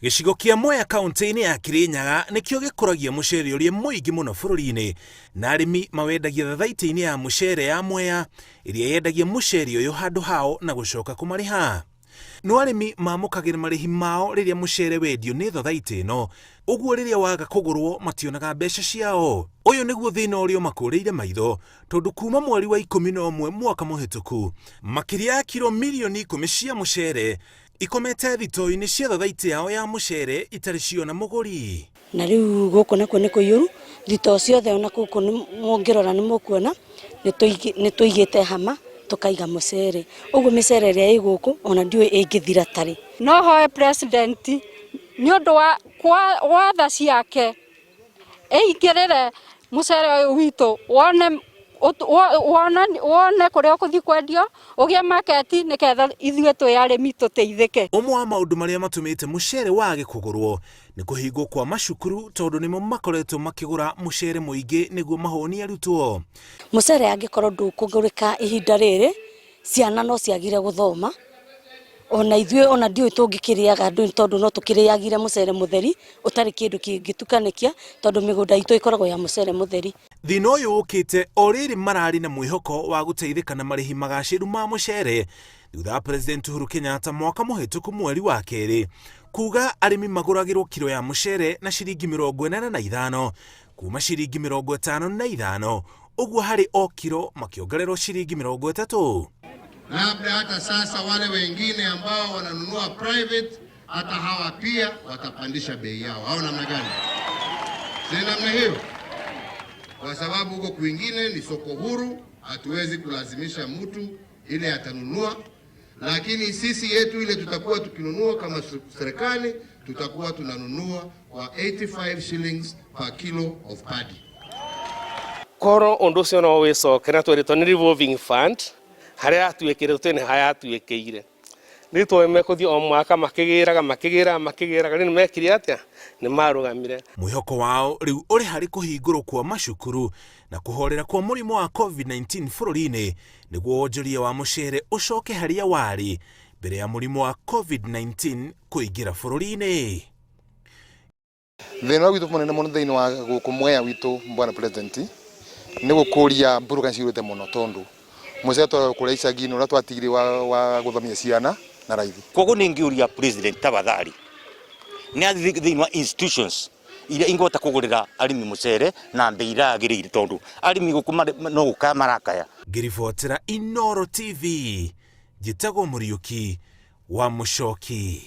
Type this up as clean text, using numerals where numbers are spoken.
Gĩcigo kĩa Mwea kaũntĩ-inĩ ya Kirinyaga nĩkĩo gĩkũragia mũcere ũrĩa mũingĩ mũno bũrũri-inĩ, na arĩmi mawendagia thathaitĩ-inĩ ya mũcere ya Mwea ĩrĩa yendagia mũcere ũyũ handũ hao na gũcoka kũmarĩha. No arĩmi mamũkagĩra marĩhi mao rĩrĩa mũcere wendio nĩ thothaitĩ ĩno, ũguo rĩrĩa waga kũgũrwo mationaga mbeca ciao. Ũyũ nĩguo thĩna ũrĩa ũmakũrĩire maitho tondũ kuma mweri wa 11 mwaka mũhĩtũku, makĩria ya kiro mirioni 10 cia mũcere ikomete thitoo-inĩ cia thothaitĩ yao ya mũcere itarĩ ciona mũgũri. Na rĩu gũkũ nakuo nĩ kũiyũru, thitoo ciothe ona gũkũ mũngĩrora nĩ mũkuona nĩ tũigĩte hama tũkaiga mũcere. Ũguo mĩcere ĩrĩa ĩ gũkũ ona ndiũĩ ĩngĩthira tarĩ. No hoe president nĩ ũndũ wa tha ciake ĩingĩrĩre mũcere ũyũ witũ wone wone kũrĩa ũkũthiĩ kwendio ũgĩe market nĩgetha ithuĩ twĩ arĩmi tũteithĩke. Ũmwe wa maũndũ marĩa matũmĩte mũcere wage kũgũrwo nĩ kũhingwo kwa macukuru tondũ nĩmo makoretwo makĩgũra mũcere mũingĩ nĩguo mahũnie arutwo. Mũcere angĩkorwo ndũkũgũrĩka ihinda rĩrĩ, ciana no ciagire gũthoma, ona ithuĩ ona ndiũĩ tũngĩkĩrĩaga ndũĩ tondũ no tũkĩrĩagire mũcere mũtheri ũtarĩ kĩndũ kĩngĩtukanĩkia tondũ mĩgũnda itũ ĩkoragwo ya mũcere mũtheri. Thĩna ũyũ ũkĩte o rĩrĩ mararĩ na mwĩhoko wa gũteithĩka na marĩhi magacĩru ma mũcere thutha wa President Uhuru Kenyatta mwaka mũhĩtũku mweri wa kerĩ kuga arĩmi magũragĩrwo kiro ya mũcere na ciringi 85 kuma ciringi 55 ũguo harĩ o kiro makĩongererwo ciringi 30. Labda hata sasa wale wengine ambao wananunua private hata hawa pia watapandisha bei yao, au namna gani? Si namna hiyo? Kwa sababu huko kwingine ni soko huru, hatuwezi kulazimisha mtu ile atanunua, lakini sisi yetu ile tutakuwa tukinunua kama serikali, tutakuwa tunanunua kwa 85 shillings per kilo of paddy. Korwo undu ucio no wicokere tweritwo ni revolving fund haria yatuikire twene haria yatuikiire riu twe mekuthie o mwaka makigiraga makigiraga makigiraga riu mekire atia ni marugamire. Mwihoko wao riu uri hari kuhingurwo kwa macukuru na kuhorera kwa murimu wa COVID-19 bũrũri-inĩ nĩguo wonjoria wa mũcere ũcoke harĩa warĩ mbere ya mũrimũ wa COVID-19 kũingĩra bũrũri-inĩ. Thĩna witũ mũnene mũno thĩinĩ wa gũkũ Mwea witũ bwana president nĩ gũkũria mburuka ciũrĩte mũno tondũ mũcere twarĩ kũrĩa icagi-inĩ ũrĩa twatigire wa gũthomia ciana na raithi. Koguo nĩ ngĩũria president tafadhali nĩ athiĩ thĩinĩ wa institutions iria ingĩhota kũgũrĩra arĩmi mũcere na mbei ĩrĩa yagĩrĩire tondũ arĩmi gũkũ no gũkaya marakaya. Ngĩribotera Inooro TV, njĩtagwo Mũriũki wa Mũcoki.